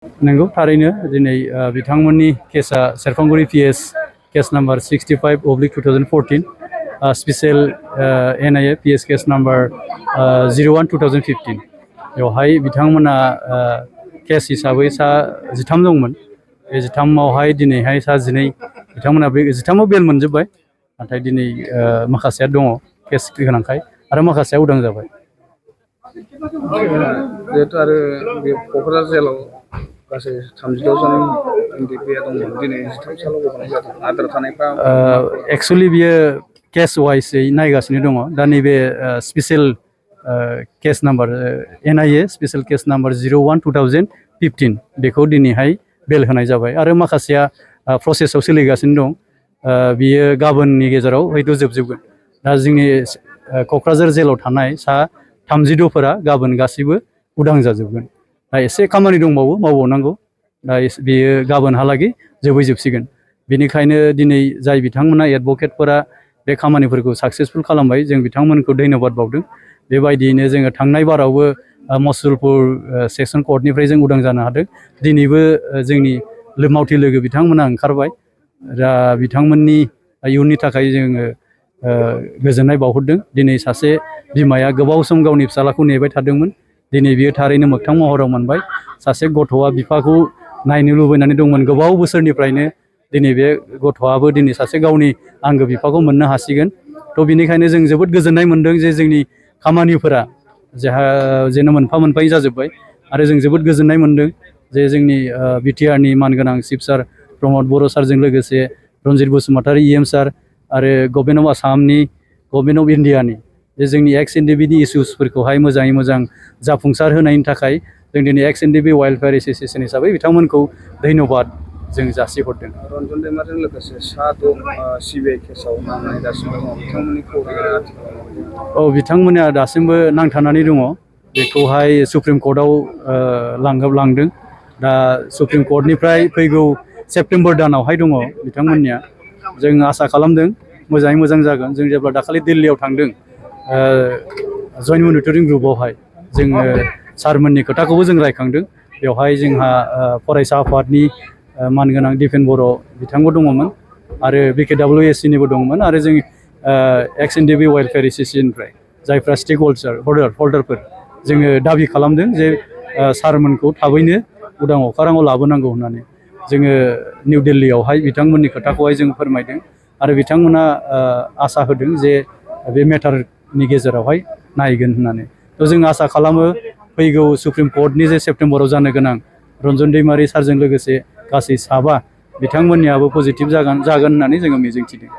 नंगौ थारैनो दिनै बिथांमोननि केसा सेरफांगुरि PS case number 65/2014 special NIA PS case number 01/2015 बेवहाय बिथांमोना केस हिसाबै सा 13 दंमोन बे 13आवहाय दिनैहाय सा 12 बिथांमोना बे 13आव बेल मोनजोब्बाय नाथाय दिनै माखासेया दङ केस गोनांखाय आरो माखासेया उदां जाबाय जिहेतु आरो बे क'क्राझार जेलाव गासै 36 जन एनडिपिआ दंमोन दिनै 13 सालाव गबोनाय जादों आद्रा थानायफ्रा एक्चुअलि बियो केस वाइसै नायगासिनो दङ दा नैबे special case number NIA special case number 01/2015 बेखौ दिनैहाय बेल होनाय जाबाय आरो माखासेया प्रसेसआव सोलिगासिनो दं बियो गाबोननि गेजेराव हयथ' जोबजोबगोन दा जोंनि क'क्राझार जेलाव थानाय सा 32फोरा गाबोन गासैबो उदां जाजोबगोन दा एसे खामानि दंबावो मावबावनांगौ दा बेयो गाबोनहालागै जोबसिगोन बेनिखायनो दिनै जाय बिथांमोना एडभकेटफोरा बे खामानिफोरखौ साक्सेसफुल खालामबाय जों बिथांमोनखौ धन्यबाद बावदों बेबायदियैनो जोङो थांनाय बारावबो मुसलपुर सेक्सन कर्टनिफ्राय जों उदां जानो हादों दिनैबो जोंनि मावथि लोगो बिथांमोना ओंखारबाय दा बिथांमोननि इयुननि थाखाय जोङो गोजोननाय बावहरदों दिनै सासे बिमाया गोबाव सम गावनि फिसालाखौ नेबाय थादोंमोन दिनै बियो थारैनो मोगथां महराव मोनबाय सासे गथ'आ बिफाखौ नायनो लुबैनानै दंमोन गोबाव बोसोरनिफ्रायनो दिनै बे गथ'आबो दिनै सासे गावनि आंगो बिफाखौ मोननो हासिगोन थ' बिनिखायनो जों जोबोद गोजोननाय मोनदों जे जोंनि खामानिफोरा जेन' मोनफा मोनफायै जाजोब्बाय आरो जों जोबोद गोजोननाय मोनदों जे जोंनि बिटिआरनि मानगोनां चिफ सार प्रमद बर' सारजों लोगोसे रनजित बसुमतारी EM सार आरो गभर्नमेन्ट अफ आसामनि गभर्नमेन्ट अफ इन्डियानि जे जोंनि एक्स एनडिबिनि इसुसफोरखौहाय मोजाङै मोजां जाफुंसार होनायनि थाखाय जों दिनै एक्स एनडिबि वाइल्डफेयार एस'सिएसन हिसाबै बिथांमोनखौ धन्यबाद जों जासिहरदों रन्जन दैमारिजों लोगोसे 7 CBI केसाव नांनानै दासिमबो दङ बिथांमोननि खौराङा आथिखालाव बिथांमोना दासिमबो नांथानानै दङ बेखौहाय सुप्रिम कर्टआव लांदों दा सुप्रिम कर्टनिफ्राय फैगौ सेप्तेम्बर दानावहाय दङ बिथांमोननिया जों आसा खालामदों मोजाङै मोजां जागोन जों जेब्ला दाखालि दिल्लीयाव थांदों जइन्ट मनिटरिं ग्रुपआवहाय जोङो सारमोननि खोथाखौबो जों रायखांदों बेवहाय जोंहा फरायसा आफादनि मानगोनां दिपेन बर' बिथांबो दङमोन आरो BKWSC निबो दंमोन आरो जों एक्स एनडिबि वेलफेयार एस'सिएसननिफ्राय जायफ्रा स्टेक हल्डारफोर जोङो दाबि खालामदों जे सारमोनखौ थाबैनो उदां अखाराङाव लाबोनांगौ होननानै जोङो निउ दिल्लीयावहाय बिथांमोननि खोथाखौहाय जों फोरमायदों आरो बिथांमोना आसा होदों जे बे मेटारनि गेजेरावहाय नायगोन होननानै थ' जों आसा खालामो फैगौ सुप्रिम कर्टनि जे सेप्तेम्बराव जानो गोनां रन्जन दैमारि सारजों लोगोसे गासै 7 बिथांमोननियाबो पजिटिभ जागोन होननानै जोङो मिजिंथिदों